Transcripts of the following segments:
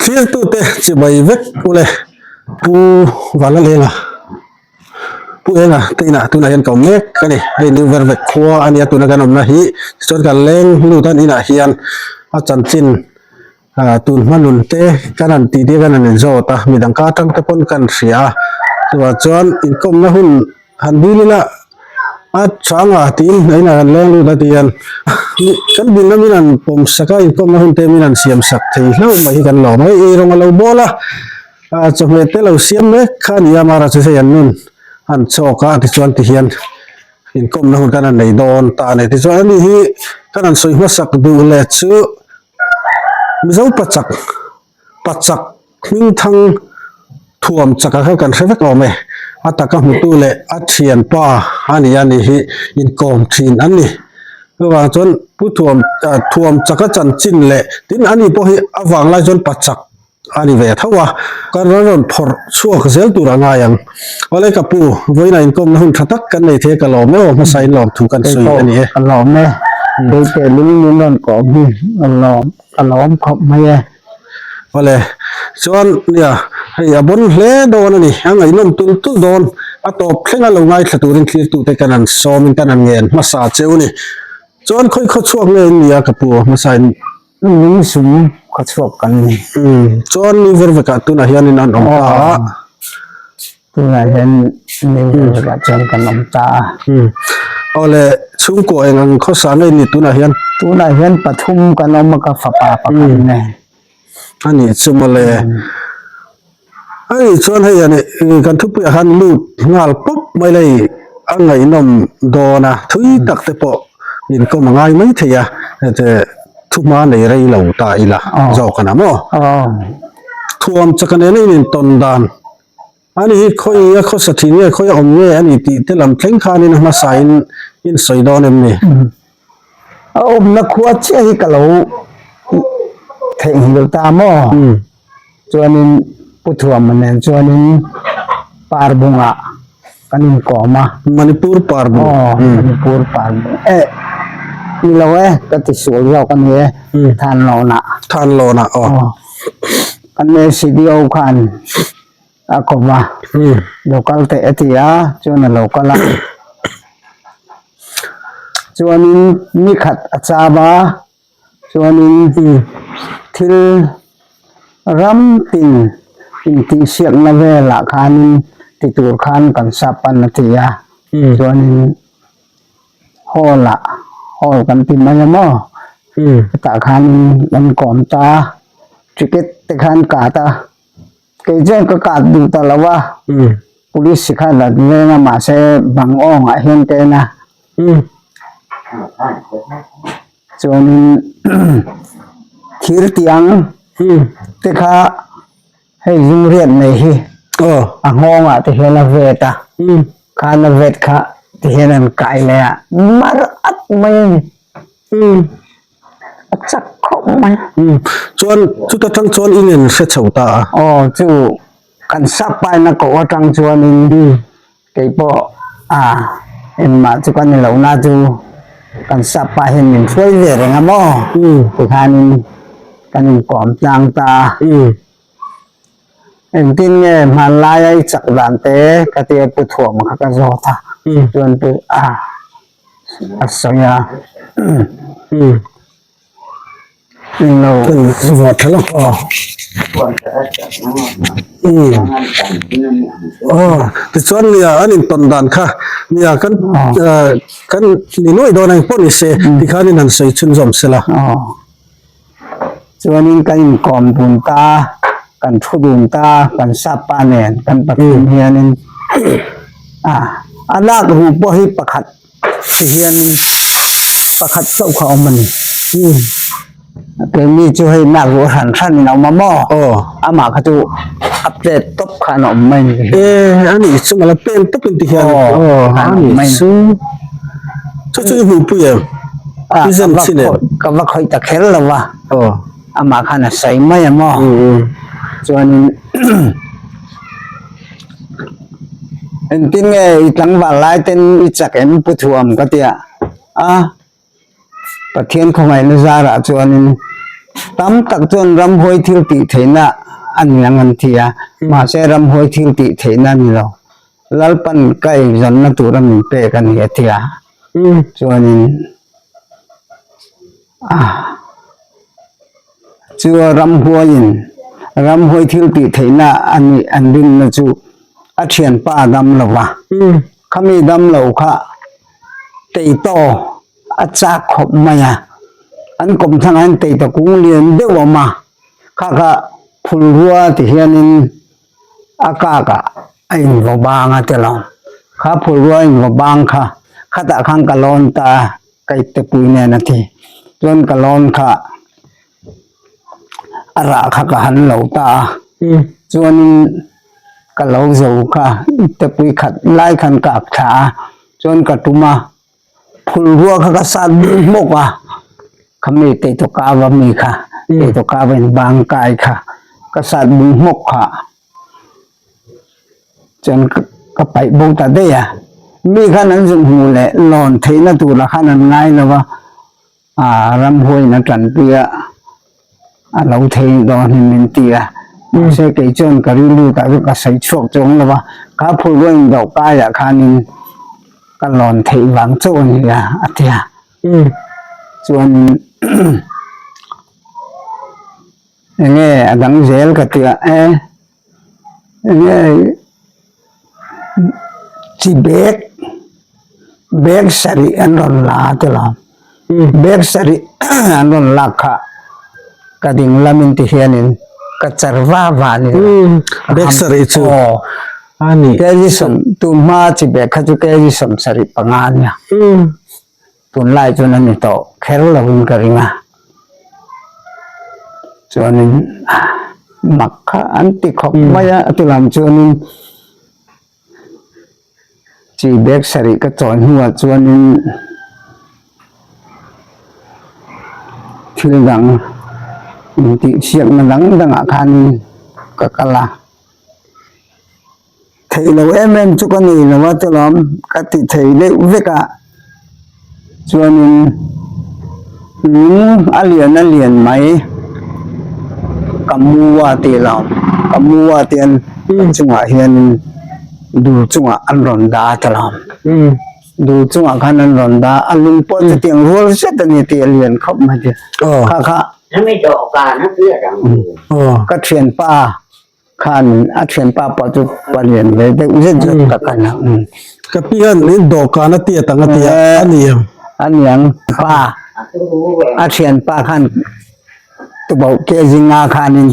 Thirtute chibai vek ule Pu Vanlalhenga Pu Enga te inah tunah hian ka awm mek a ni. Hei New Vervek khua a nia tuna kan awmna hi tichuan kan leng lut a inah hian a chanchin ah tun hma nun te kan han tih te kan han inzawt a midang ka atang te pawn kan hria a chuvang chuan inkawmna hun Han dil ila a changa tiin a inah kan leng lut a tihian kan dinna min han pawm sak a inkawmna hun te min han siam sak thei hlauh mai hi kan lawm a hei eirawng a lo bawl a ah chawhmeh te lo siam mek kha a ni a mara chu hei an nun an chawk a tichuan tihian inkawmna hun kan han nei dawn ta a ni tichuan ani hi kan han sawi hmasak duh leh chu Mizo pachak pachak Hmingthang thuam chaka kha kan hre vek awm e, a taka hmutu leh a thianpa a ni a nih hi inkawm thin an ni. Chuvang chuan Pu Thuam thuam chaka chanchin leh tin ani pawh hi a vanglai chuan pa chak a ni ve tho a, kan rawn rawn phawrh chhuak zel tur a ngai ang. Awle ka pu, vawiinah inkawmna hun tha tak kan nei thei a ka lawm e aw, hmasa in lawm thu kan sawi a ni e. Ka lawm e, keite lung min rawn kawm hi ka lawm ka lawm khawp mai e. Awle, chuan nia hei a bon hle dawn a ni, a ngaihnawm tul tul dawn, a tawp thleng a lo ngaithla turin thlirtute kan han sawmin kan han ngen hmasa cheu a ni. Chuan khawi khaw chhuak nge in nia ka pu hmasa in? Lung sum khaw chhuak kan ni. Umm, chuan ni ver vekah tunah hianin an awm ta a. Tunah hian ni ver vekah chuan kan awm ta a. Umm, awle chhungkua eng ang khawsa nge in ni tunah hian? Tunah hian pathum kan awm a ka fapa pakhat nen. A nih chu mawle. A nih chuan hei a nih kan thupuiah khan lut nghal pawp mai la i a ngaihnawm dawn a, thui tak te pawh inkawm a ngai mai thei a, hete thuhma nei rei lo ta ila zawk a na maw? Thuam chaka nena in intawn dan a ni hi khawi a khawsa thin nge khawi a awm nge a ni tih te lam thleng khanin a hmasa in in sawi dawn em ni? A awmna khua chiah hi ka lo theihnghilh ta maw? Chuanin Pu Thuama nen chuanin Parbungah kan inkawm a. Manipur Parbung. Aw, Manipur Parbung. Eh, ni lo e, ka ti sual zawk a ni e, Thanlawnah. Thanlawnah, aw. Aw, kan SDO khan a kawm a, lo kal teh a ti a, chuan a lo kal a. Chuanin ni khat a cham a. Chuanin thil ram tin intihsiakna velah khanin ti tur khan kan sap pan a ti a, chuanin hall ah hall kan ti mai a maw hetah khanin kan kawm ta a, ticket te khan kat a, kei chuan ka kat duh ta lo a, police khan an veng a mahse bang awngah hian ka en a. Chuanin thir tiang te kha hei zung riat mai hi a nghawngah te hian a vet a, khan a vet kha ti hian an kai leh a, mar at mai a ni, a chak khawp mai. Chuan chuta tang chuan in in hre chho ta a. Aw chu kan sap paina koh atang chuanin. Kei pawh a engmah chu ka ni lo na chu kan sap pah hian min hruai ve reng a maw tikhanin kan inkawm tlang ta a. Engtin nge hmanlaia i chak dan te ka tia pu thuam kha ka zawt a chuan pu a a sawi a. Tichuan nia an intawn dan kha nia kan kan ni nuai dawn a engpawh ni se tikhan in han sawi chhunzawm sela. Chuanin kan inkawm dun ta a, kan thu dun ta a, kan sap pa nen kan pathum hianin a lak ruh pawh hi pakhat Ti hianin pakhat chauh kha awm a ni. Keini chu hei nak ruh hran hranin a awm a maw? Aw. Amah kha chu a plate tawp khan a awm mai a ni. E a nih chu mala pen tawp in ti hian. Aw a nih chu. Chu chu i hmuhpui em? A I zem chin em? Ka va khawih ta kher lo va. Aw. Amah khan a sawi mai a maw? Chuanin Engtin nge i tlangval lai ten i chak em pu thuam ka tia a, Pathian khawngaihna zarah chuanin Tam tak chuan ramhuai thil tih theihna a ni ang an ti a, mahse ramhuai thil tih theihna a ni lo. Lalpan ka eizawnna tura min pek a ni a ti a. Chuanin chu ramhuaiin ramhuai thil tih theihna a nih an rinna chu a thianpa a dam lo va, khami dam lo kha teitaw a chak khawp mai a, an kawmthlang ah hian teitaw kung lian deuh a awm a, kha kha phulrua ti hianin a kak ah a invaw bang a ti lo, kha phulrua a invaw bang kha khatah khan ka lawn ta a ka ipte pui nen a ti, chuan ka lawn kha a rah kha ka han lo ta a, chuanin ka lo zo kha ipte pui khat lai khan ka ak thla a, chuan ka tum a. Phulrua kha ka sat bik hmawk a, khami Teitawkava mi kha, Teitawkava in bang kai kha ka sat bik hmawk kha chuan ka paih bo ta daih a, mi khan an zuk hmuh leh lawn theihna turah khan an ngai lo va, ah ramhuaiin a tanpui a, a lo thei dawn hi min ti a, mahse kei chuan ka rilru tah chu ka sawi chhuak chuang lo va, kha phulrua indawh kaiah khanin ka lawn theih vang chauh a ni a a ti a, chuan eng nge a dang zel ka ti a e eng nge chi bag bag sarih an rawn la a ti lo bag sarih an rawn lak kha ka ding lamin ti hianin ka char va va a ni lo bag sarih chu a ni kg sawm tunhma chi bag kha chu kg 75 a nia tunlai chuan a ni tawh kher lovin ka ring a chuanin mak kha an ti khawp mai a a ti lam chuanin chi bag sarih ka chawi hnuah chuanin thil dang intihsiakna dang dangah khanin ka kal a. Theih lo em em chu ka nei lo a chulawm ka ti thei deuh vek a chuanin lung a lian a lian mai ka mu a tih lo ka mu a tih an chungah hianin dul chungah an rawn dah a chulawm dul chungah khan an rawn dah a lung pawh chutiang rual zet a ni tih a lian khawp mai tih kha kha ka thianpa. Khan a thianpa pawh chu palian ve deuh zet zet tak a ni. Ka pi hian in dawhkan a tiat ang a ti a, a ni ang. A ni ang pa, a thianpa khan tubauh ke zinga khanin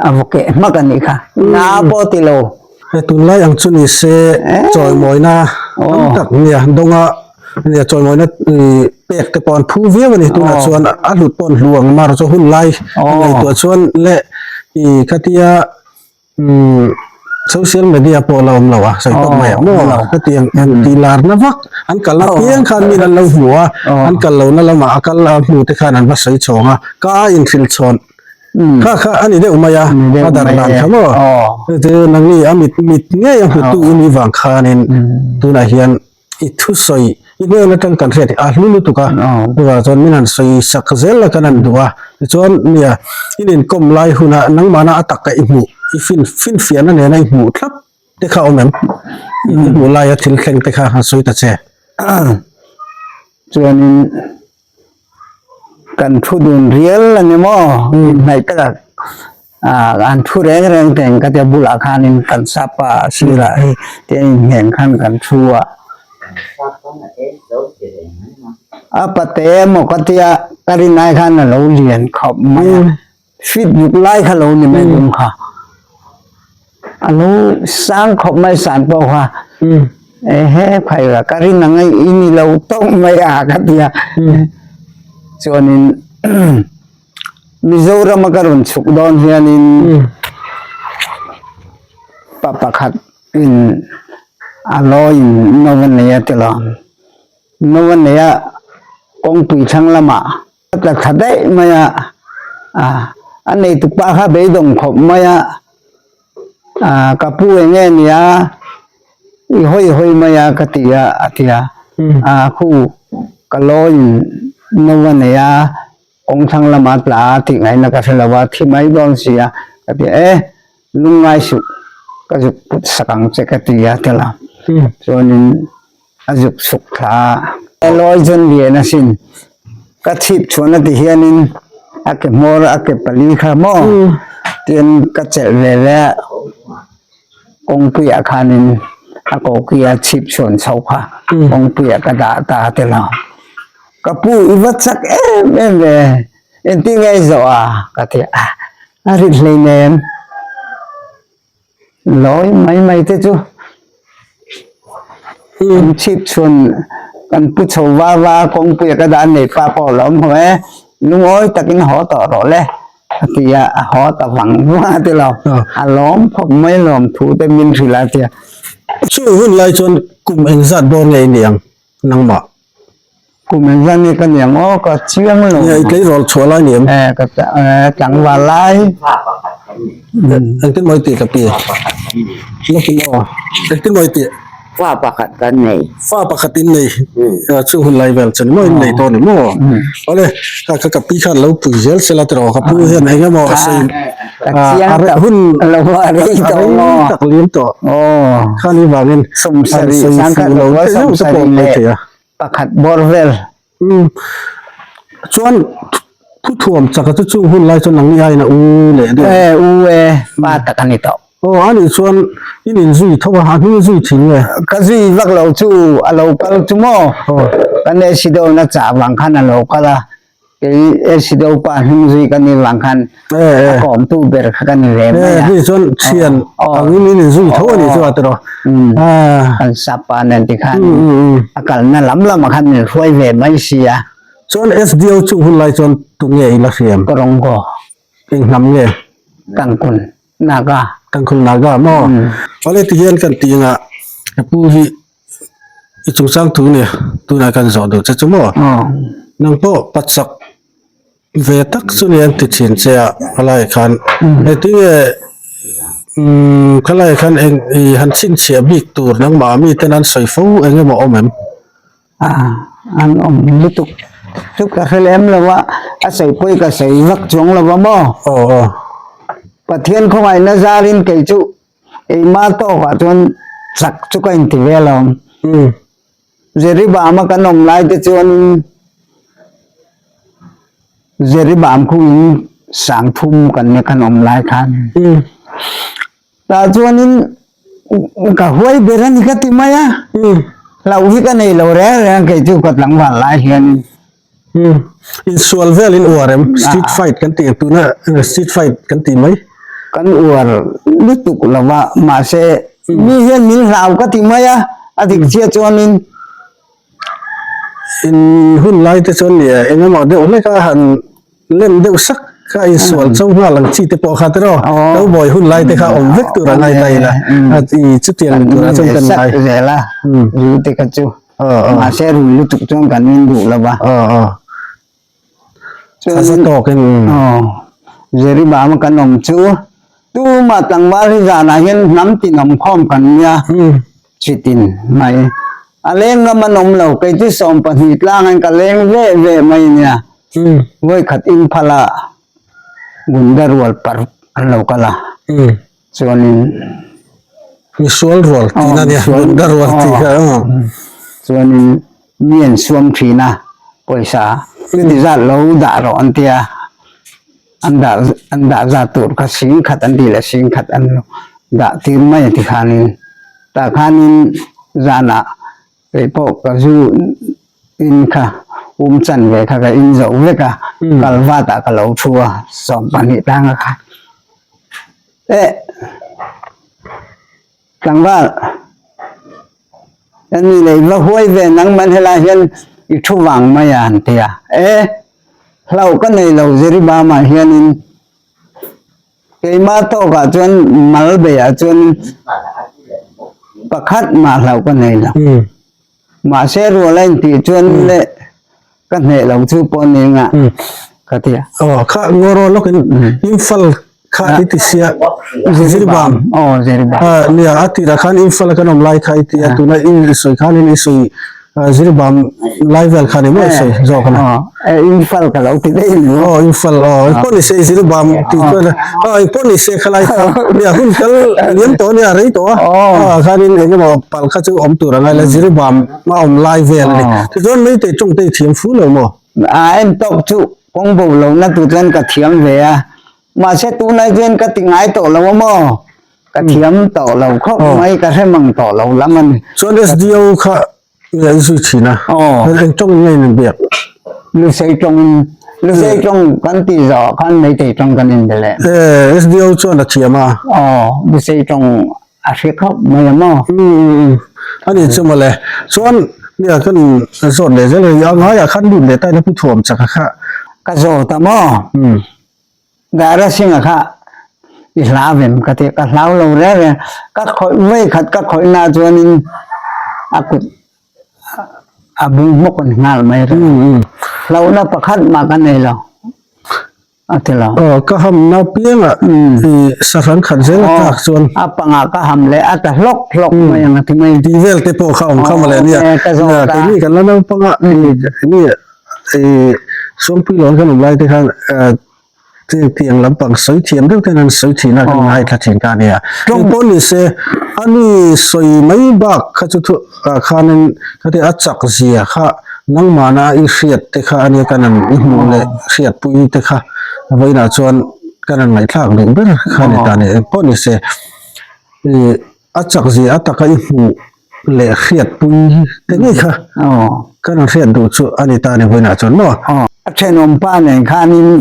a va keh hmak a nih kha, na pawh ti lo. He tunlai ang chu ni se chawimawina tam tak nia dawnga nia chawimawina pek te pawh an phu viau a ni tunah chuan a hlut pawh an hlu ang mar chu hun lai a ngaihtuah chuan leh ih khatia umm social media pawh la awm lo a sawi tawp mai ang maw khatiang an tih larna vak an kal na piang khan min an lo hmu a an kal lohna lamah a kal a hmu te khan an va sawi chhawng a ka a inhrilh chhawn Kha kha a ni deuh mai a, a dar dan kha maw? Chu nangni a mit mit ngei a hmutu i nih vang khanin tunah hian i thusawi i hnen atang kan hriat a hlu lutuk a, chuvang chuan min han sawi sak zel la kan han duh a, tichuan nia in inkawm lai huna nangmahna a taka i hmuh i fin finfiahna nena i hmuh thlap te kha awm em? I hmuh laia thil thleng te kha han sawi ta che. Chuanin Kan thu dun rial a ni maw? Inhnaih takah ah an thu reng reng teng ka tia bulah khanin kan sapa a sirah hei te inhneng khan kan thu a. A pate emaw ka tia ka rinai khan a lo lian khawp mai a, fit ruk lai kha lo ni mai dun kha. A lo sang khawp mai san pawh kha ehe phai la ka rin ang i ni lo tawp mai a ka ti a chuanin Mizoram a ka rawn chhuk dawn hianin pa pakhat in a lawiin no a nei a ti lo no a nei a kawngpui thlang lamah A tla thla daih mai a, a neitu pa kha beidawng khawp mai a, ka pu eng nge nia i hawi hawi mai a ka ti a a ti a, khu ka lawiin no a nei a. Kawng thlang lama tla a tih ngaihna ka hre lo a, thi mai dawn si a, ka ti a, e lungngai suh ka zuk put sak ang che ka ti a tel a, chuanin a zuk chhuk thla a. Elawi chuan lian asin, ka chhip chhuahna ti hianin a ke hmawr a ke pali kha maw tian ka chelh ve ve a, kawngpuiah khanin a kokia chhip chhuan chho kha kawngpuiah ka dah ta a tel a. Ka pu i va chak em em ve, engtin nge i zawh a? ka ti a, a rit hleinem lawi mai mai te chu an chhip chhun kan pu chho va va kawngpuia ka dah nei pa pawh a lo awm ho e, lungawi takin haw tawh rawh le a ti a, a haw ta vang vang a ti lo, a lawm khawp mai lawm thu te min hrilh a ti a. Chung hun lai chuan kum engzat bawr nge i ni ang? Nangmah. Kum engzat nge ka niang aw ka chiang lo. Nge i tleirawl chhuah lai ni em? Eh ka tlangval lai. Engtin maw i tih ka pi? Lawkin aw. Engtin maw i tih? Fa pakhat kan nei. Fa pakhat in nei. Chung hun lai vel chu ni maw in nei tawh ni maw? Awle ka ka pi khan lo pui zel sela tiraw ka pu hian eng emaw a sawi a reh hun lo a rei tawh maw? Tak liam tawh. Khani vangin Sawmsarih sangkhat lo a sawmsarih leh pakhat bawr vel. Chuan thuthuam chaka chu chung hun lai chuan nangni aiin a u leh deuh. E u e pa tak a ni tawh. Aw a nih chuan in inzui tho a, a hnung zui thin nge? Ka zui vak lo chu a lo kal chu maw? Kan AC dawrna chah vang khan a lo kal a. Kei AC do pa hnung zui ka ni vang khan a kawmtu ber kha ka ni ve mai a. Hei chuan thian angin in inzui tho a nih chu a tiraw. Kan sapa nen ti khan a kalna lam lamah khan min hruai ve mai si a. Chuan SDO chung hun lai chuan tunge i la hriam? Korongo. Eng hnam nge? Tangkun Naga. Tangkun Naga maw? Awle tihian kan tih angah ka pu hi I chungchang thu nia tunah kan zawh duh che chu maw? Nang pawh pachak ve tak chu nia an ti thin che a khalaiah khan engtinge umm khalaiah khan eng i han chhinchhiah bik tur nangmah mi ten an sawi fo eng emaw awm em? A an awm lutuk chu ka hre lem lo a, a sawi pawi ka sawi vak chuang lo a maw? Aw aw. Pathian khawngaihna zarin kei chu Keimah tawkah chuan chak chu ka inti ve lo. Jeribama kan awm lai te chuan Jeribam khu in sang thum kan nia kan awm lai khan. Tah chuanin ka huai ber a ni ka ti mai a. Hlauh hi ka nei lo reng reng kei chu ka tlangval lai hianin. Insual vel in uar em? Street fight kan tih ang tuna street fight kan tih mai. Kan uar lutuk lo va, mahse mi hian min hlau ka ti mai a, a dik chiah chuanin. In hun lai te chuan nia eng emaw deuh hlek a han lem deuh sak kha insual cho nghal ang chi te pawh kha tiraw cowboy hun lai te kha awm vek tur a ngai ta ila i chutiang ni turah chuan kan ngai. Zel a, zu te kha chu. Mahse rui lutuk chuan kan in duh lo va. Chuan tawkin. Jerry Bama kan awm chu tumah tlangval hi zanah hian hnam tin awm khawm kan nia chitin mai. A leng ngam an awm lo kei chu 12 tlangin ka leng ve ve mai nia. Vawikhat in phala Gunda rual paruk an lo kal a. Chuanin Misual rual tihna ania, Gunda rual tih kha aw. Chuanin mi an suam thin a, pawisa chuti zat lo dah rawh an tia, an dah an dah zat tur kha sing khat an tih leh sing khat an lo dah tir mai a ti khanin tah khanin zanah Kei pawh ka zu in kha um chan ve kha ka in zoh vek a, kal vat ah ka lo thu a, 12 tang a kha eh tlangval an ni leh i va huai ve nang man helai hian i thu vang mai a han ti a, eh hlauh ka nei lo Ziribam ah hianin Keimah tawkah chuan mal beiah chuan pakhat mah hlauh ka nei lo. Mahse rual a intih chuan le ka hneh lo chu pawh ni anga ka ti a. Aw kha ngawraw lawkin Imphal kha i ti sia Ziribam. Aw Ziribam. Nia a tirah khan Imphal a kan awm lai kha i ti a tuna i sawi khanin i sawi. Ziribam lai vel kha ni maw sawi zawk a ni. Aw Imphal ka lo ti daih ni. Aw Imphal aw engpawh ni se Ziribam tih chuan aw engpawh ni se khalai kha nia hun kal liam tawh a nia rei tawh a aw khanin eng emaw palh kha chu awm tur a ngai la Ziribam a awm lai vel a ni. Tichuan Meitei tawng te i thiam fu lo maw? A en tawk chu kawng bo lohna tur chuan ka thiam ve a mahse tunah chuan ka ti ngai tawh lo a maw? Ka thiam tawh lo khawp mai ka hre mang tawh lo lam a ni. Chuan SDO kha nge an zui thin a? Eng tawng in nge in biak? Lusei tawng in, Lusei tawng kan tih zawh khan Meitei tawng kan in be leh. E, SDO chuan a thiam a. Aw, Lusei tawng a hre khawp mai a maw? A ni chu mawle. Chuan nia kan in zawt leh zel a, a ngaiah khan lut leh ta ila pu thuam chak a kha. Ka zawt a maw? Dara Singh-a kha i hlau em ka ti a, ka hlau lo reng reng, ka khawih vawi khat ka khawih na chuanin a kut a bung hmawk a ni nghal mai reng, hlauhna pakhat mah ka nei lo a ti lo. Aw ka hamna piangah i sahran khat zel a tlak chuan. A pangah ka ham leh a ta hlawk hlawk mai ang a ti mai. Tih vel te pawh kha awm kha mawle nia, keini kan la naupang a, keini i Sawngpui lawn kan awm lai te khan Tiang lampang sawi thiam deuh ten an sawi thin a, kan ngaithla thin ka nia. Eng pawh ni se, a ni sawi mai bak kha chu thu ah khanin ka ti a chak zia kha nangmahna i hriat te kha a nia kan han i hmuh leh hriatpui te kha vawiinah chuan kan han ngaihthlak duh ber kha ni ta ni. Eng pawh ni se, ih a chak zia a taka i hmuh leh hriatpui te ngei kha kan han hriat duh chu a ni ta a ni vawiinah chuan maw? A thenawm pa nen khanin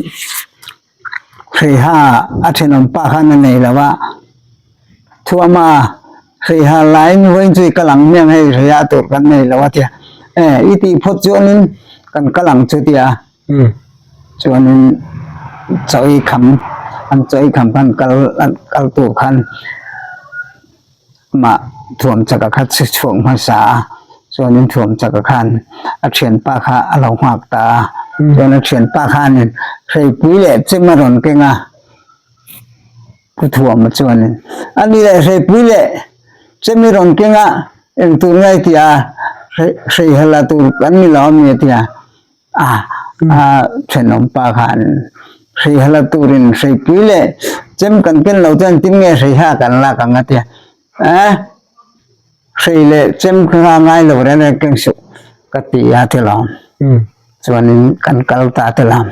Hreiha a thenawm pa khan a nei lo a, Thuama Hreiha laiin vawiin chu i kal ang hmiang hei Hreiha tur kan nei lo a tia, e i tih phawt chuanin kan kal ang chu tia chuanin chaw ei kham an chaw ei kham khan kal kal tur khan Mah thuam chaka kha chhi chhuak hmasa a, chuanin thuam chaka khan a thianpa kha a lo nghak ta a, chuan a thianpa khanin hreipui leh chem a rawn keng a, pu thuama chuanin a ni leh hreipui leh chem i rawn keng a, engtur nge i ti a, hreihala tur kan ni lo ami a ti a. A a thenawm pa khan hreiha la turin hreipui leh chem kan ken lo chuan tin nge hreiha kan lak ang a tia a hrei leh chem kha ngai lo reng reng keng suh ka ti a thil awm chuanin kan kal ta thil awm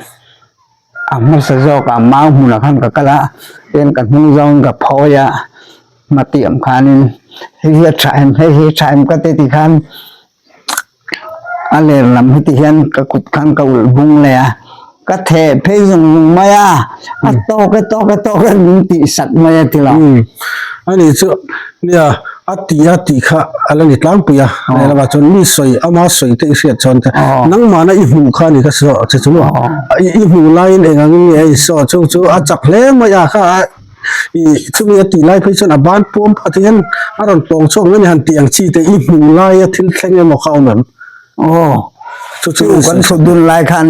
a hmasa zawk ah mau hmunah khan ka kal a tin ka hnung zawng ka phawi a hmatiam khanin hei hi a tha em hei hi a tha em ka ti ti khan. A ler lam hi ti hian ka kut khan ka ulh bung leh a, ka theh phei zung zung mai a, a tawk e tawk e tawk e min tih sak mai a ti lo. A ni chu nia a ti a tih kha a la ni tlangpui a, leh lamah chuan mi sawi ama sawi te i hriat chuan ka nangmahna i hmuh kha a ni ka saw che chu maw i hmuh laiin eng angin nge a insaw chu chu a chak hle mai a kha a I chumi a tih lai phei chuan a ban puam pah te hian a rawn tawng chhuak mai a ni han tih ang chi te i hmuh laia thil thleng emaw kha a awm em? Aw, Chu chu chu kan thut dun lai khan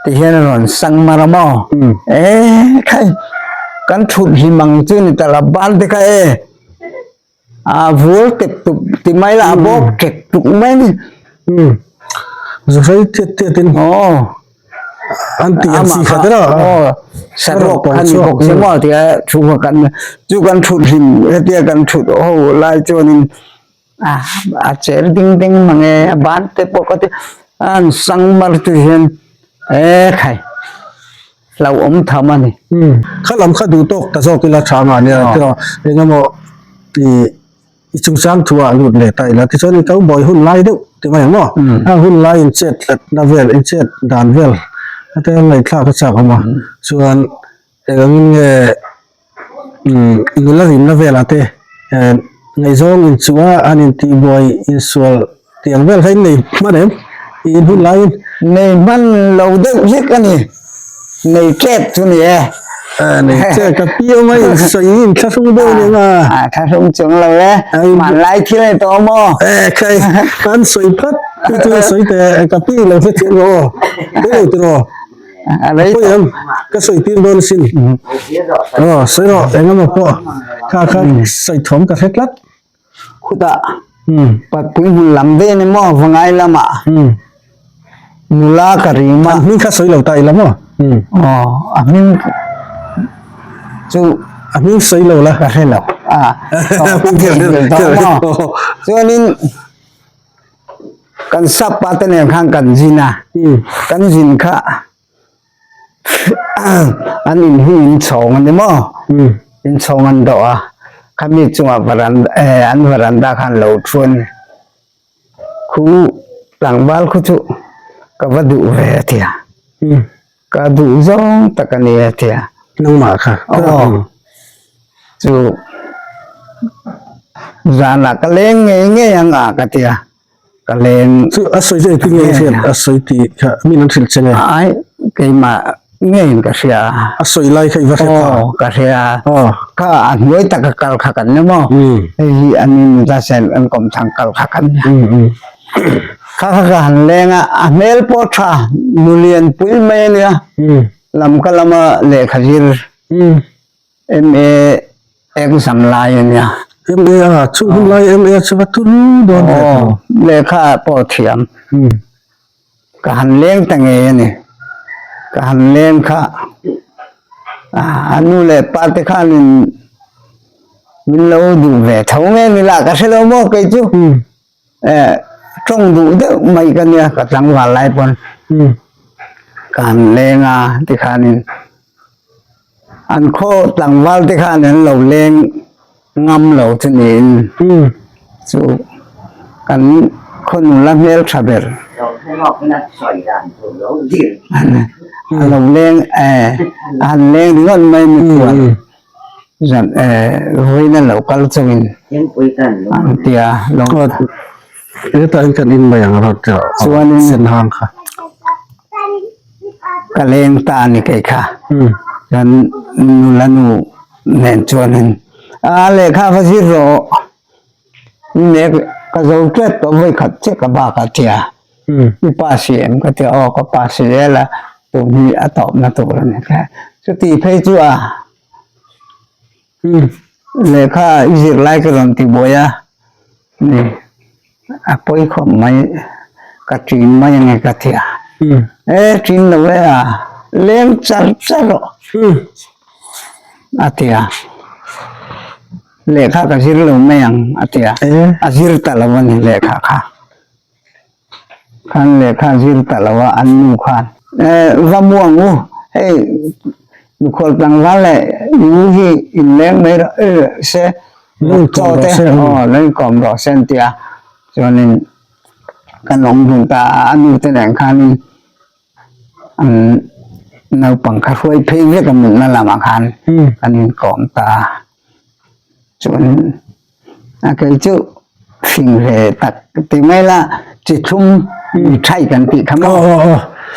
ti hian a rawn sang mar a maw? E khai kan thut hlim ang chu ni ta la ban te kha e a vul tek tuk ti mai la a bawk tek tuk mai a ni. Zuhrei tiat tiat in. Aw. An tih an chi khat elo. Aw saruak kha ni bawk se maw tia thu kha kan chu kan thut hlim hetia kan thut ho lai chuanin a a cher ding ding mange a ban te pawh ka ti an sang mar chu hian e khai hlauhawm tham a ni. Kha lam kha duh tawk ta zawk ila tha nga nia tiraw engemaw ih I chungchang thu ah lut leh ta ila tichuan i cowboy hun lai deuh ti mai ang maw? A hun lai in chet tlatna vel in chet dan vel ate a ngaihthlak a chak awm a chuan engangin nge umm nula rimna velah te eh ngaihzawng inchuh a an intihbuai insual tih ang vel kha in nei hman em i in hun laiin. Nei hman lo deuh hlek a ni. Nei tep chu ni e. A nei tep ka pi awm a in sawi in thlahrung deuh ni anga. A thlahrung chung lo e. Hmanlai thil a ni tawh maw? E khai an sawi phat chu chu sawi teh ka pi lo hre thiam lo aw. Tui lo tiraw? A rei tawh. Em ka sawi tir dawn asin. Aw sawi rawh engemaw pawh kha kha sawi thawm ka hre tlat. Khutah. Patpui hmun lam daih a ni maw Vangai lamah nula ka rim a. An hming kha sawi lo ta ila maw? Aw a hming chu a hming sawi lo la. Ka hre lo a chuanin kan sap pa te nen khan kan zin a kan zin kha an in hi in chhawng a ni maw in chhawng an dawh a khami chungah varanda eh an varanda khan lo thu a ni khu tlangval khu chu ka va duh ve a ti a ka duh zawng tak a ni a ti a nangmah kha aw chu zanah ka leng ngei ngei ang a ka ti a. Ka leng. Chu a sawi chu engtin nge i hriat a sawi tih kha min an hrilh che nge? Ai keimah ngeiin ka hria. A sawi lai kha i va hre ta? Aw ka hria. Aw. Kha a hnuai taka kal kha kan ni maw? Hei hi an in za sen an kawm chang kal kha kan ni. Kha kha ka han leng a, a hmel pawh tha nulian pui mai a nia. Lam ka lama lehkha zir. MA exam lai a nia. MA a chu hun lai MA chu va turu dawn ve tho. Aw lehkha ah pawh thiam. Ka han leng ta ngei a ni. Ka han leng kha a nu leh pa te khanin min lo duh ve tho nge ni lah ka hre lo maw kei chu. Eh tawng duh deuh mai ka nia ka tlangval lai pawn ka han leng a tikhanin an khaw tlangval te khan an lo leng ngam lo chu niin chu kan khaw nula hmel tha ber a lo leng eh a han leng ringawt mai mikhual. Zan eh vawiin a lo kal chungin an ti a lo Hetah hian kan in mai ang rawh tih Chuanin sen hang kha. Ka leng ta a ni kei kha. Chuan nula nu nen chuanin a lehkha va zir rawh nek ka zo tep tawh vawi khat chiah ka bak a tia. I pa si em ka ti a aw ka pa si zel a tun hi a tawpna tur a ni kha chuti phei chu a lehkha i zir lai ka rawn ti buai a ni a pawi khawp mai ka ṭin mai ange ka ti a e ṭin lo e a leng char char rawh a ti a. Lehkha ka zir lo mai ang a ti a, a zir ta lo a ni lehkha kha. Khan lehkha a zir ta lo a an nu khan. Eh va mu ang u, hei mikhual tlangval leh i u hi inleng mai rawh se, chaw te aw lo inkawm rawh se an ti a, chuanin kan awm dun ta a, a nu te nen khanin An naupang kha hruai phei vek a mutna lamah khan an inkawm ta a, chuan a kei chu fing ve tak ti mai la chi thlum mithai kan tih kha maw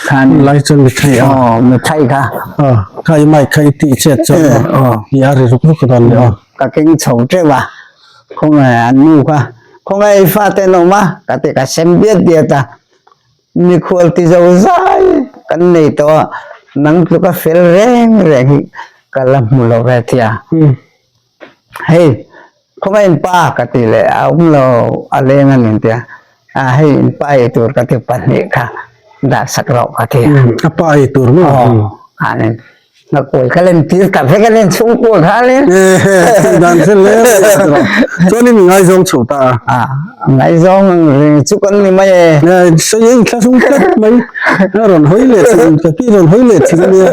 khan lai chuan mithai a aw mithai kha aw kha i mic kha i tih chet chuan aw i a ri ruk ruk dawn le aw ka keng chho teuh a khawngaih an nu kha khawngaih i fate an awm a ka ti ka sem diat diat a. Mikhual ti zo zai kan nei tawh a, nang tluka fel reng reng hi ka la hmu lo ve tia. Hei, khawngaih in pa ka ti leh a awm lo a leng a ni tia, a hei in pa ei tur ka ti pahnih kha dah sak rawh ka ti a. A pa ei tur maw? Aw, khanin Ngakkawi kha len tir tak vek a len chhungkua kha len. Dan zel le chuan in ngaizawng chho ta a. A ngaizawng ang ring chu kan ni mai e. Sawi in thla sung tlat mai. A rawn hawi leh thin ka pi rawn hawi leh thin ania.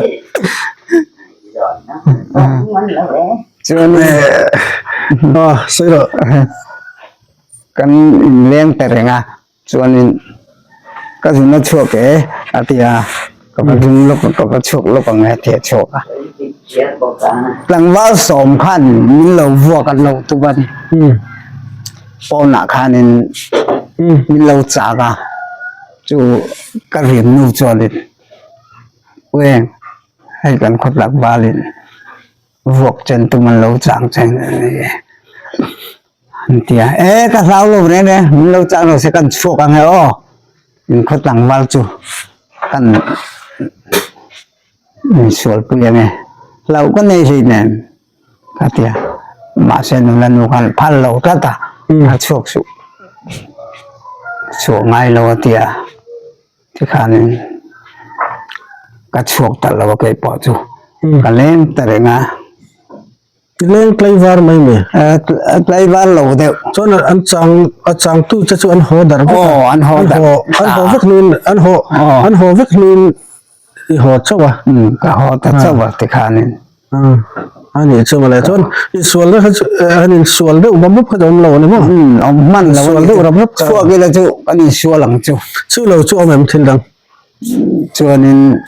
Chuan a sawi rawh. Kan inleng ta reng a. Chuanin ka zun a chhuak e a ti a, ka va ding lawk a, ka va chhuak lawk ang e a ti a chhuak a. Tlangval sawm khan min lo vuak an lo tum a ni. Pawnah khanin min lo chak a, chu ka rian nu chuanin Weng hei kan khaw tlangvalin vuak chen tum an lo chang che a ni e. An ti a, E ka hlau lo reng reng, min lo chak lo se kan chhuak ang e aw, in khaw tlangval chu kan insualpui ang e, hlauh ka nei hlei nen ka ti a, mahse nula nu khan phal lo tlat a, a chhuak suh. Chhuah ngai lo a tia tikhanin ka chhuak ta lo a keipawh chu ka leng ta reng a. Leng tlaivar mai mai. Tlaivar lo deuh. Chuan an chang a changtu che chu an haw dar vek a. Aw an haw dar. An haw vek hnuin an haw an haw vek hnuin I haw chauh a. Umm ka haw ta chauh a tikhanin. Umm a nih chu mawle chuan insual na kha chu an insual deuh bap bap kha chu awm lo a ni maw? Umm awm hman lo a ni. Insual deuh rap rap kha. Chhuak ila chu kan insual ang chu. Chu lo chu awm em thil dang? Chuanin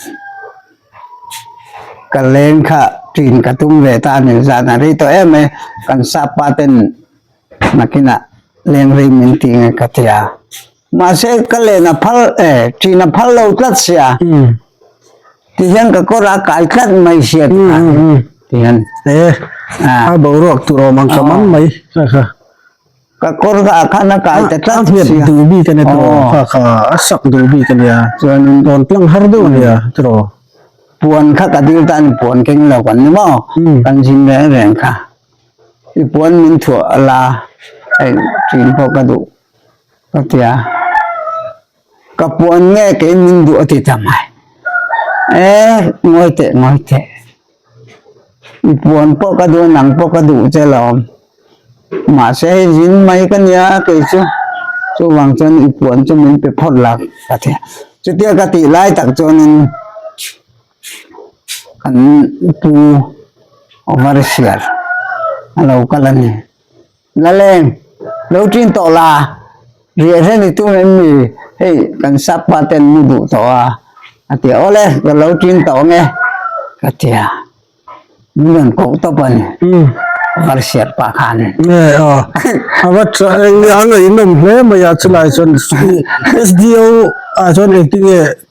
ka leng kha ṭin ka tum ve ta a ni zan a rei tawh em e kan sapa ten nakinah leng rei min tih nge ka ti a. Mahse ka len a phal e, ṭin a phal lo tlat sia. Ti hian ka kawr a kai tlat mai sia ti kha. Ti hian. E, a boruak tur awm ang ka man mai kha kha. Ka kawr kha a khan a kai ta tlat sia. A nghet duh bik a nia tiraw kha kha a sak duh bik a nia. Chuanin tawn tlang har deuh a nia tiraw. Puan kha ka dil ta a ni puan keng lo kan ni maw. Kan zin reng reng kha. I puan min thuah a la hei ṭin pawh ka duh. Ka ti a, ka puan nge kei min duh a ti ta mai. E, ngawi teh, ngawi teh. I puan pawh ka duh a, nang pawh ka duh che lawm. Mahse hei zin mai ka nia kei chu, chuvang chuan i puan chu min pe phawt la ka ti a. Chutia ka tih lai tak chuanin kan pu overseer a lo kal a ni. Laleng, lo ṭin tawh la, riah hre ni tum em mi, hei kan sapa ten mu duh tawh a, a ti a, awle ka lo ṭin tawh ang e, ka ti a, min rawn koh tawp a ni, varsiat pah khan. Nge aw, a va ṭha eng a ngaihnawm hle mai a, chulai chuan SDO ah chuan engtinge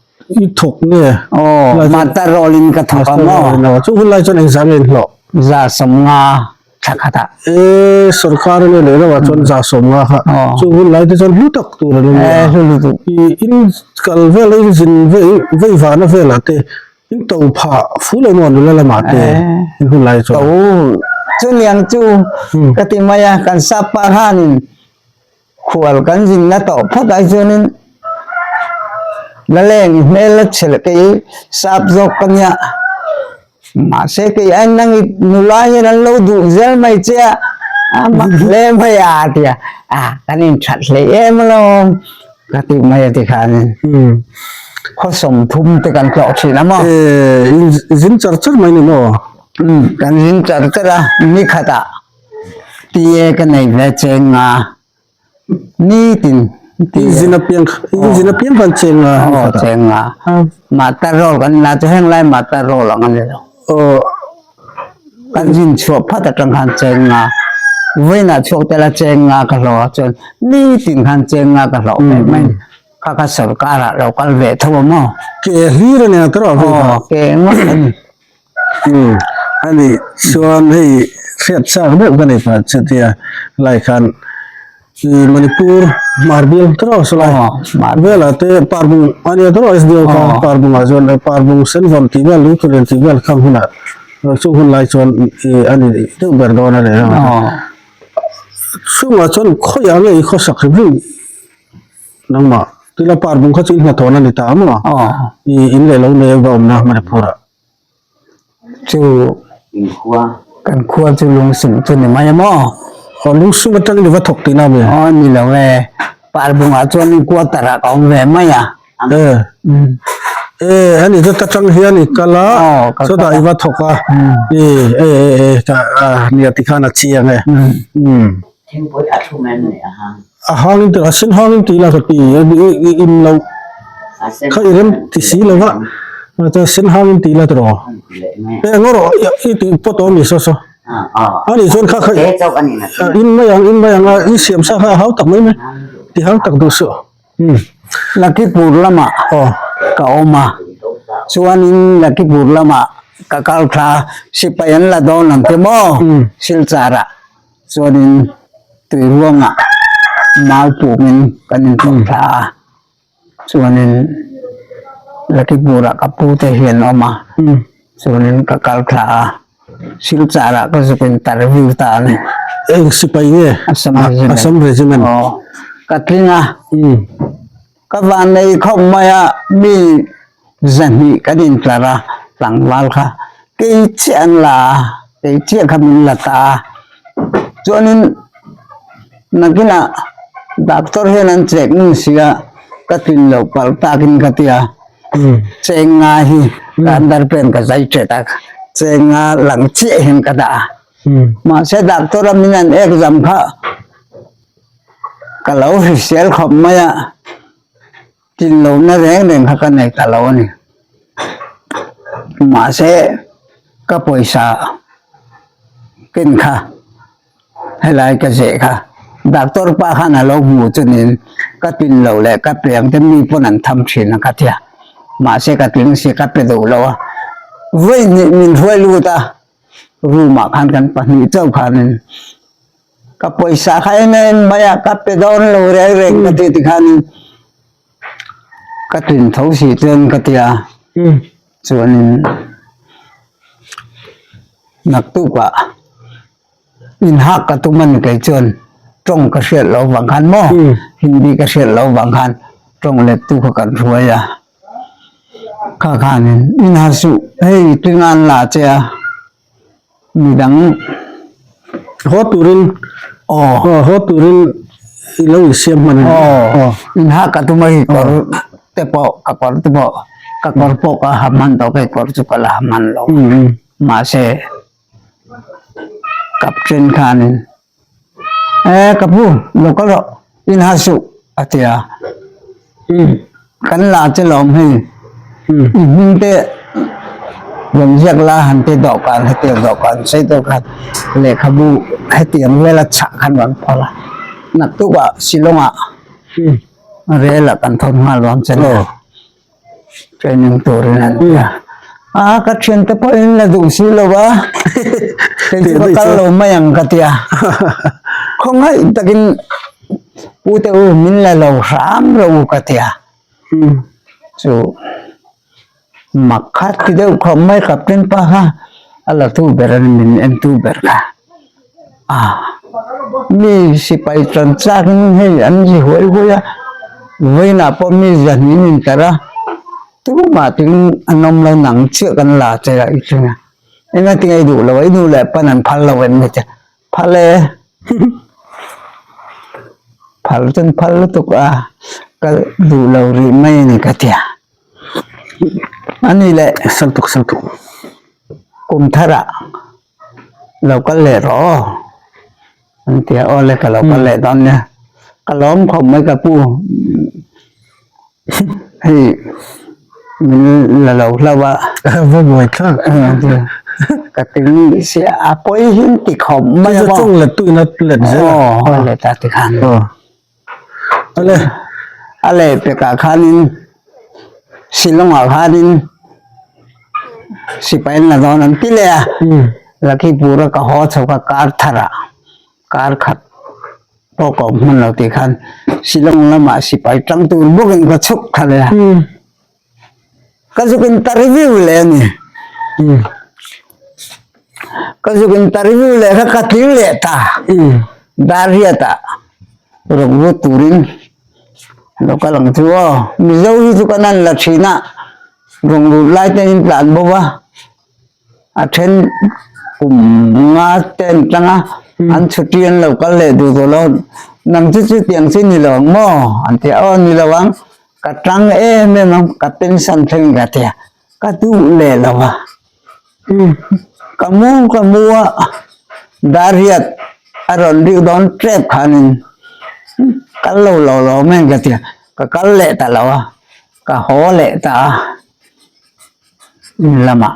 i thawk nge? Aw, master role in ka thawk a maw? Chu hun lai chuan engzah nge in hlawh? 150 thla khat ah. E sorkar a leh lo ah chuan 150 kha chu hun lai te chuan hlu tak tur a ni a. E hlu lutuk. I in kal vel a in zin vei vei vana velah te in to phah fu lo maw nula lamah te in hun lai chuan. To chuniang chu ka ti mai a kan sap pa khanin Khual kan zinna tawh phawt ai chuanin Laleng i hmel a chhel kei sap zawk ka nia. Mahse kei ai nang i nula hian an lo duh zel mai che a, a mak hle mai a a ti a, a kan inthat hlei em alawm ka ti mai a ti khanin khaw 30 te kan tlawh thin a maw. E, in zin char char mai ni maw? Kan zin char char a, nikhatah PA ka nei ve cheng a, nitin PA. Zin apiang, zin apiang kan cheng a. Aw cheng a. Mata roll kan la chu heng lai mata roll ang a ni lo. Aw. Kan zin chhuah phat atang khan cheng a. Vawiinah chhuak tel a cheng a ka hlawh a chuan nitin khan cheng a ka hlawh ve mai. Kha kha sorkar ah lo kal ve tho a maw. Ke hlir a nia tawh a. Aw ke ngawt a ni. Umm ani chuan hei hriat chak deuh ka nei pah chutia lai khan ih Manipur Marbil tawh saw lai velah te Parbung ania tawh SDO kha Parbung ah chuan Parbung Senvawn tih vel Lungthulian tih vel khang hunah chung hun lai chuan ih ani deuh ber dawn a ni chungah chuan khawiah nge i khawsak hrim hrim. Nangmah, tila Parbung kha chu in hnathawhna ni ta maw? I in leh lo nei a va awmna Manipur ah. Chu kan khua chu lungsum chu ni mai a maw? Aw lungsum atangin i va thawk tihna ami? Aw ni lo e, Parbung ah chuan quarter ah ka awm ve mai a. E, e ani chu ta tang hian i kal a, chutah i va thawk a, e e e ka nia tikhan a chiang e. Thingpui a thlum em ni a hang? A hang in a sen hang in tih la ka ti i in lo kha i rem ti si lo va chuan sen hang in tih la tiraw e ngaw rawh i tih pawt awm ni saw saw a nih chuan kha kha in mai ang in mai ang a i siam sa kha a hau tak mai mai ti hau tak duh suh Lakipur lamah ka awm a chuanin Lakipur lamah ka kal thla sipai an la dawn ang che maw Silchar ah. Chuanin tui ruangah mau pungin kan intlawh thla a, chuanin Lakipurah ka pu te hi an awm a, chuanin ka kal thla a, Silchar ah ka zuk interview ta a ni. Eng sipai nge? Assam Regiment. Assam Regiment. Aw. Ka tling a. Ka vannei khawp mai a, mi zahnih kan intlar a, tlangval kha kei chiah an la a, kei chiah kha min la ta a. Chuanin nakinah doctor hian an chek nung si a, ka tlin loh palh takin ka ti a, cheng nga hi ka underpant ka zai ṭet a, cheng nga lang chiah hian ka dah a. Mahse doctor a min an exam kha Ka lo hrisel khawp mai a, tin lohna reng reng kha ka nei ta lo a ni. Mahse, ka pawisa ken kha helai ka zeh kha doctor pa khan a lo hmu chu niin ka tin loh leh ka pe ang te mi pawn an tham thin a ka ti a, mahse ka tling si ka pe duh lo a, vawi hnih min hruai lut a, room ah khan kan pahnih chauh khanin Ka pawisa kha en en mai a, ka pe dawn lo reng reng ka ti tikhanin ka tlin tho si chuan ka ti a, chuanin naktukah inhak ka tum a ni kei chuan tawng ka hriat loh vang khan maw Hindi ka hriat loh vang khan tawng lettu kha kan hruai a, kha khanin inha suh hei tlinga an la che a. Midang haw turin aw haw turin i lo insiam hman a ni. Aw inhak ka tum a hi kawr te pawh ka kawr te pawh ka kawr pawh ka ha hman tawh kei kawr chu ka la ha hman lo mahse captain khanin e ka pu lo kal rawh inha suh a ti a kan la che lawm hei i hming te rawn ziak la han ti dawhkan hetiang dawhkan sei deuh khan lehkhabu hetiang vela chhah khan rawn phawrh a naktukah Shillong ah rel ah kan thawn nghal dawn che ni. Training turin an ti a, a ka thiante pawhin la duh si lo a, kei chu ka kal lo mai ang ka ti a, khawngaih takin pute u min la lo hram rawh u ka ti a, chu mak kha ti deuh khawp mai captain pa kha a la tu ber a ni min en tu ber kha a mi sipai tan chak in hei an zi huai huai a vawiinah pawh mi zahnih in intar a tumah tin an awm lo nang chiah kan la che a i tling a engatinge i duh lo a i nu leh pan an phal lo em ni che phal e phal chuan phal lutuk a ka duh lo rih mai a ni ka ti a ani leh saltuk saltuk kum tharah. Lo kal leh rawh aw an ti a, aw le ka lo kal leh dawn nia, ka lawm khawp mai ka pu hei min la lo hlauh a, va buai thlak ka ting sia a pawi hi an ti khawp mai a maw, chung let tuin a let zel a, aw let a ti khan ale a leh pekah khanin Shillong ah khanin sipai an la dawn an ti leh a Lakhipur a ka haw chho kha kar thar ah kar khat pawh ka awm hman lo tih khan Shillong lamah sipai tang tur bawkin ka chhuk thla leh a ka zuk interview leh a ni ka zuk interview leh kha ka tling leh ta Darriat ah rawn lut turin lo kal ang chu aw Mizo hi chu kan an la thin a rawn lut lai te in tlan bo va a then kum nga te an tlang a an chhuti an lo kal leh duh tawh lo nang chu chutiang chu ni lo ang maw an ti a aw ni lo ang ka tang em em ang ka pension thleng ka ti a ka duh leh lo a. Ka mu ka mu a, Darriat a rawn rik dawn tep khanin kal lo lo lo mai ka ti a, ka kal leh ta lo a, ka haw leh ta a in lamah.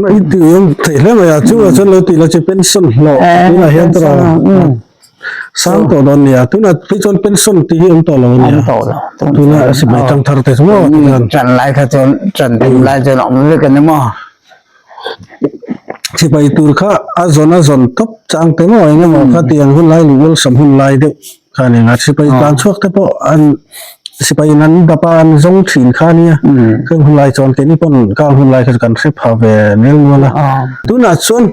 I ti awm thei hle mai a, chungah chuan lo tih la chu pension hlawh tunah hian tawh sang tawh dawn nia, tunah phei chuan pension tih hi awm tawh lo a nia, tunah sipai tang thar te chu maw ti hian. Ṭan lai kha chuan ṭan tum lai chuan awm vek a ni maw? Sipai tur kha a zawn a zawn tawp chang te maw eng emaw kha tiang hun lai luh awlsam hun lai deuh kha a ni ang a, sipai tlan chhuak te pawh an sipai in an dap a an zawng thin kha a nia, kheng hun lai chuan keini pawn kang hun lai kha chu kan hre pha ve nel nual a, tunah chuan.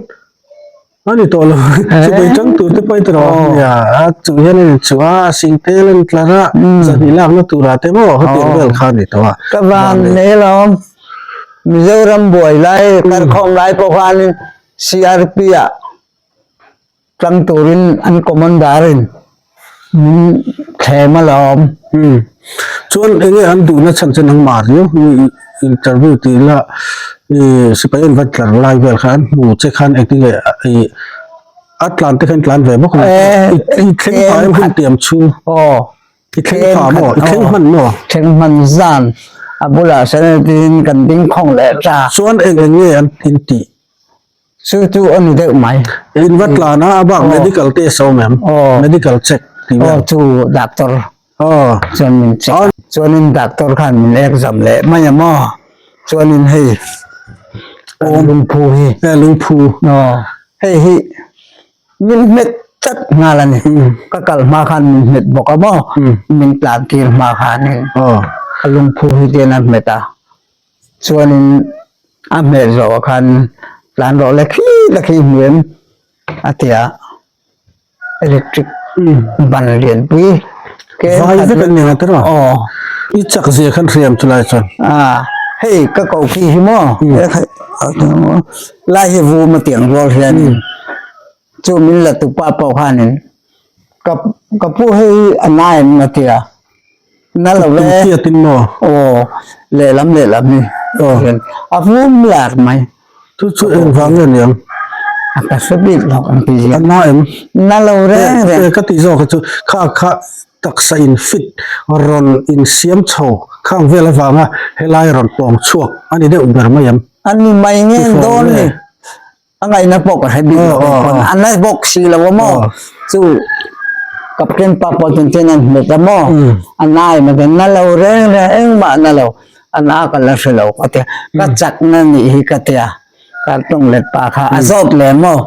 A ni tawh lo. Sipai tang tur te pawh i ti rawh. Nia, a chu hian a inchuh a, a sing tel a ni tlar a, zahnih lakna turah te maw hetiang vel kha a ni tawh a. Ka van nei alawm. Mizoram buai lai, karkhawm lai pawh khanin CRP ah tang turin an commander in min thlem alawm. Chuan enge an duhna chhan chu nangmah riau mi interview tih la i sipai an va tlar lai vel khan hmu che khan engtin nge i a tlan te khan tlan ve bawk a i thleng pha em hun tiam chhung i thleng pha maw i thleng hman maw thleng hman zan a bulah sawn tin kan ding khawng leh ta chuan eng eng nge an in tih Chu chu a ni deuh mai. In va tlan a, a bak medical test a awm em? Medical check tih vel. Aw chu doctor chuan min check a. Chuanin doctor khan min exam leh mai a maw? Chuanin hei lungphu hi. Lungphu. Aw hei hi min hmet tlat nghal a ni. Ka kal hma khan min hmet bawk a maw? Min tlan tir hma khanin ka lungphu hi tian a hmet a. Chuanin a hmel zawhah khan tlan rawh le khi la khi hmuh em a ti a, electric ban lianpui Vai vek an ni ang tiraw? Aw. I chak zia khan hriam chu lai chuan. A, hei ka koh khi hi maw lai hi vum a tiang rual hianin chu min la tupa pawh khanin ka ka pu hei a na em a ti a. Na lo e. Tum tin maw? Aw, lehlam lehlam hi. Aw. A vum lar mai. Chu chu eng vang nge niang? A ka hre bik lo ang ti ziah. A na em? Na lo reng reng. E ka tih zawk hi chu kha kha taksa in fit rawn in siam chho khang vel avanga helai rawn pawng chhuak a ni deuh ber mai em? A ni mai nge dawn ni. A ngaihna pawh ka hre bik lo pawn a na bawk si lo a maw chu captain pa pawh chuan chuan an hmet a maw a na em a na lo reng reng engmah na lo a na ka la hre lo ka tia ka chak na nih hi ka tia ka tawng let pa kha a zawt leh maw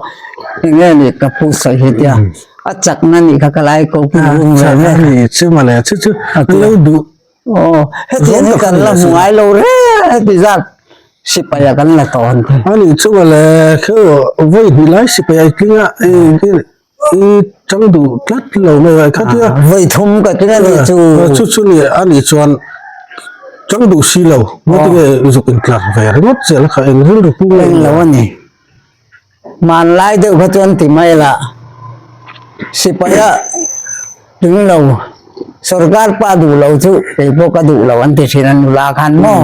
enge ni ka pu sawi hi tia a chak na nih kha ka lai ko pu vung ve ve chu mawle chu chu lo duh Aw, hetiang hi kan la hmu ngai lo reng heti zat sipai a kan la tawn te. Ani chu mawle kheu vawi hnih lai sipai a tling a i chang duh tlat lo mai a khatia. Vawi thum ka tling a ni chu. Chu chu ni a nih chuan chang duh si lo ngatinge zuk intlar ve ringawt zel kha eng rilru pu ngei lo a ni. Hmanlai deuh kha chuan ti mai la, sipaia tling lo, sorkar pa duh lo chu kei pawh ka duh lo an ti thin a, nula khan maw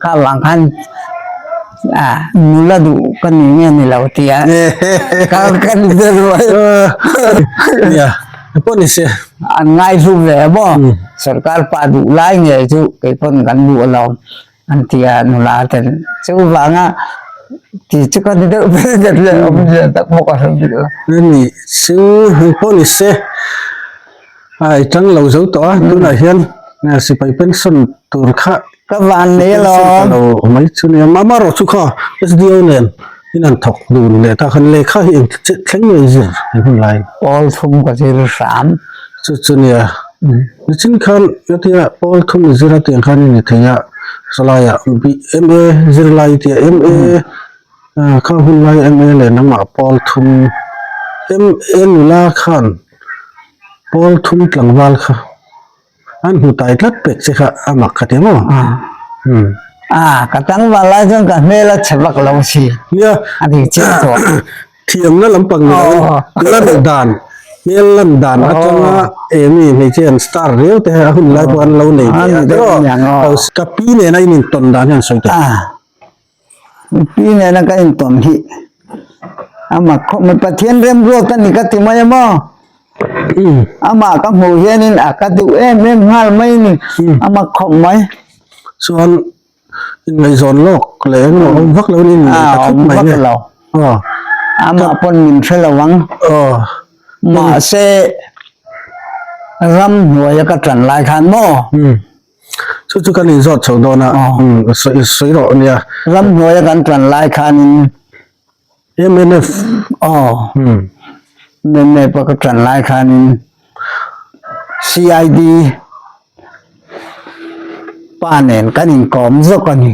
kha vang khan ah nula duh ka ni nge ni lo ti a ka ka ni ber mai. Nia, pawh ni se. An ngaihlu ve a maw, sorkar pa duh lai nge chu kei pawn kan duh alawm. An ti a nula ten chuvanga ti chu ka ni deuh ber ka tia awmzia tak bawk a hre bik lo. Ani chu heng pawh ni se a i tang lo zo tawh a tunah hian sipai pension tur kha ka van nei alawm lo mai chu nia amarawh chu kha SDO nen in an thawk dun leh ta khan lehkha hi eng thleng ngei zir he hun lai pawl thum ka zir hram chu chu nia Nichin khan hetia pawl thum i zir a tiang khan i ni thei a, sawlaiah MA zirlai i tia MA kha hun lai MA leh nangmah pawl thum MA nula khan pawl thum tlangval kha an hmu tai tlat pek che kha a mak kha tia maw? A ka tlangval lai chuan ka hmel a chhe vak lo si. Nia a ti chiah tawh. Thiamna lampang ni loin lan dan hmel lan dan atanga emi hmeichhia an star riau te a hun lai pawh an lo nei ve a tiraw ka pi nena in intawn dan hian sawi teh. Pi nena ka intawn hi amah khawp mai Pathian remruat a ni ka ti mai a maw amah ka hmuh hianin a ka duh em em nghal mai a ni amah khawp mai. Chuan Inngaihzawn lawk leh eng lo awm vak lo in inngaih ta khawp mai nge. Aw. Amah pawn min hre lo ang. Aw. Mahse ram hnuaia ka ṭan lai khan maw? Um. Chu chu kan inzawt chho dawn a. Um sawi sawi rawh nia. Ram hnuaia kan ṭan lai khanin. MNF. Aw. Um. MNF a ka ṭan lai khanin CID. Pa nen kan inkawm zawk a ni.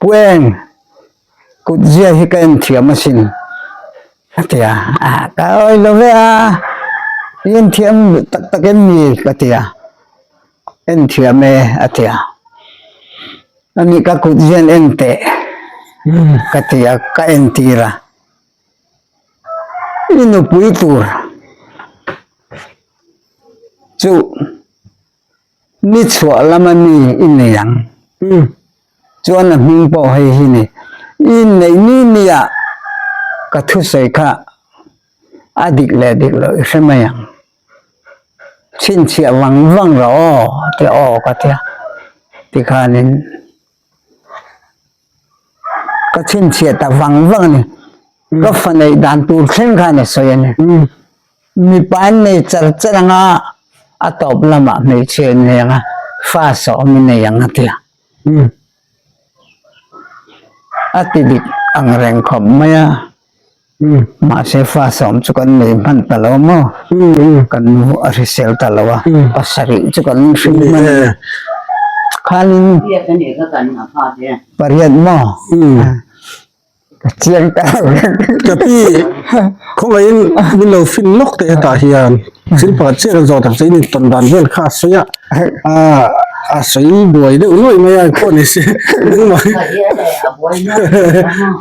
Pueng. Kut zia hi ka en thiam asin a ti a, ka awi lo ve a, i en thiam tak tak em ni ka ti a, en thiam e a ti a, ani ka kut zian en teh ka ti a, ka en tir a, i nupui tur chu ni chhuah lama mi i nei ang. Chuan a hming pawh hei hi ni. I neih ni ni ah ka thusawi kha a dik leh dik loh i hre mai ang. Chhinchhiah vang vang rawh aw ti aw ka tia. Tikhanin ka chhinchhiah ta vang vang a ni. Ka fa neih dan tur thleng khan a sawi a ni. Mipa an nei char char anga a tawp lamah hmeichhia in nei anga fa sawm i nei ang a tia. A ti dik ang reng khawp mai a, mahse fa sawm chu kan nei hman ta lo maw? Kan nu a hrisel ta lo a, pasarih chu kan hring hman a ni. Khanin pariat maw? Ka chiang ta lo reng. Ka pi, khawngaihin min lo fin lawk teh hetah hian thil pakhat chiah kan zawh tak che in intawn dan vel kha a sawi a, a sawi buai deuh nuaih mai a pawh ni se engmah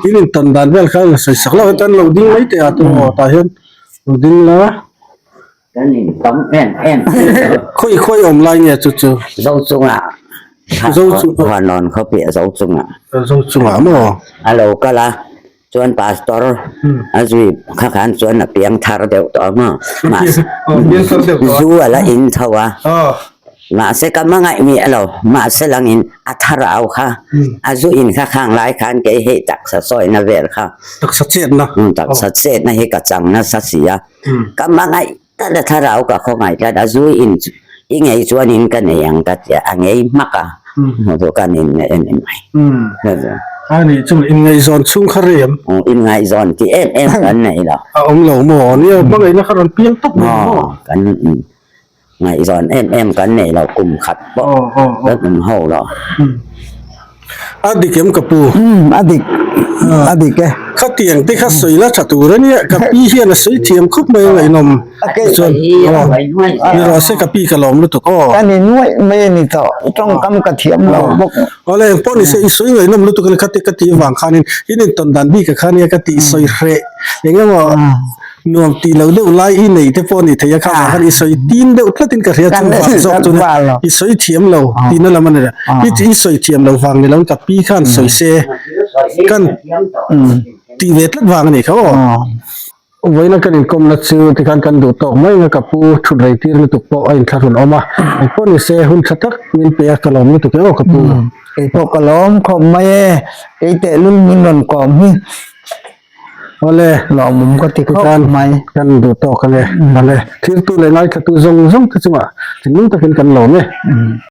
in intawn dan vel kha a sawi sak loh atan lo ding mai teh a tu aw tah hian lo ding la. Kan in tam em em. Khawi khawi awm lai nge chu chu? Zo chungah. Zo chung. Huanawn khawpi a zo chungah. Zo chungah maw? A lo kal a, chuan pastor a zui kha khan chuan a piang thar deuh tawh a maw? Mahse zu a la in tho a. Mahse ka hmangaih miah lo, mahse langin a thlarau kha a zu in kha khang lai khan kei hei taksa sawina vel kha. Taksa chetna. Taksa chetna hi ka chang nasa si a. Ka hmangaih tlat a thlarau ka khawngaih tlat a zu in i ngei chuan in ka nei ang ka tia a ngei hmak a chu kan in en ni mai. A nih chu inngaihzawn chhung kha rem. Inngaihzawn tih em em kan nei lo. A awm lo maw? Nia hmangaihna kha rawn piang tawp mai maw? Kan ngaihzawn em em kan nei lo kum khat pawh kan awm ho lo. A dik em ka pu? Umm a dik a dik e. Khatiang te kha sawi la tha tur a nia ka pi hian a sawi thiam khawp mai a ngaihnawm chuan aw ni rawh se ka pi ka lawm lutuk aw. Ka ni nuaih mai a ni tawh tawngkam ka thiam lo bawk. Awle engpawh ni se i sawi ngaihnawm lutuk a ni khati ka tih avang khanin in intawn dan bik a kha nia ka tih sawi hreh eng emaw Nuam tih lo deuh lai i nei te pawh a ni thei a, kha vang khan i sawi tin deuh tlatin ka hria chu vang zawk chu nia, i sawi thiam lo tihna lam a ni lo, i i sawi thiam lo vang ni lo ka pi khan sawi se kan tih ve tlat vang a ni kha aw. Vawiina kan inkawmna chu tikhan kan duh tawk mai anga ka pu thut rei tir lutuk pawh a inthlahrun awm a, engpawh ni se hun tha tak min pe a ka lawm lutuk e aw ka pu. Keipawh ka lawm khawp mai e, kei tehlul min rawn kawm hi. Awle, lawmawm ka ti khawp mai. Kan duh tawk a ni. Awle, thiltu leh ngaithlatu zawng zawng te chungah thinlung takin kan lawm e.